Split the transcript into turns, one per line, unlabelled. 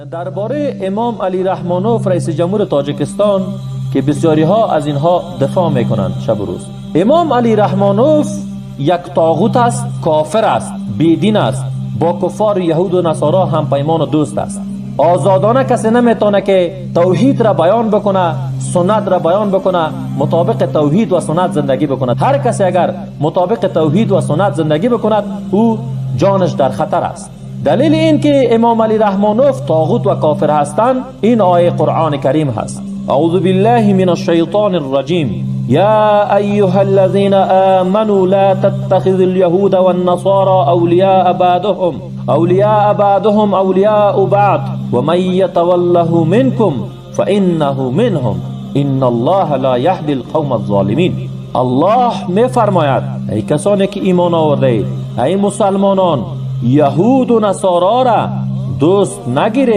Дар бораи Имом Алӣ Раҳмонов, раиси ҷумҳури Тоҷикистон, ки бисёриҳо аз инҳо дифоъ мекунанд шабу рӯз. Имом Алӣ Раҳмонов як тоғут аст, кофир аст, бедин аст, бо куффори яҳуду насоро ҳампаймону дӯст аст. Озодона касе наметавонад, ки тавҳид ра баён бикунад, суннат ра баён бикунад, мутобиқи тавҳид ва суннат зиндагӣ бикунад. Ҳар касе агар мутобиқи тавҳид ва суннат зиндагӣ бикунад, ӯ ҷонаш дар хатар аст. Далели ин ки Имом Алӣ Раҳмонов тоғут ва кофир ҳастанд, ин ояи Қуръони Карим ҳаст. Аъузу биллаҳи минаш шайтонир раҷим. Я айюҳаллазина аману ла таттахизул яҳуда ван насора авлияа баъдуҳум авлияа баъдуҳум авлияу баъд ва ман ятаваллаҳу минкум фаиннаҳу минҳум инналлоҳа ла яҳдил қавмаз золимин. Аллоҳ мефармояд: эй касоне ки имон овардаед, эй мусалмонон, яҳуду насорора дӯст нагиред.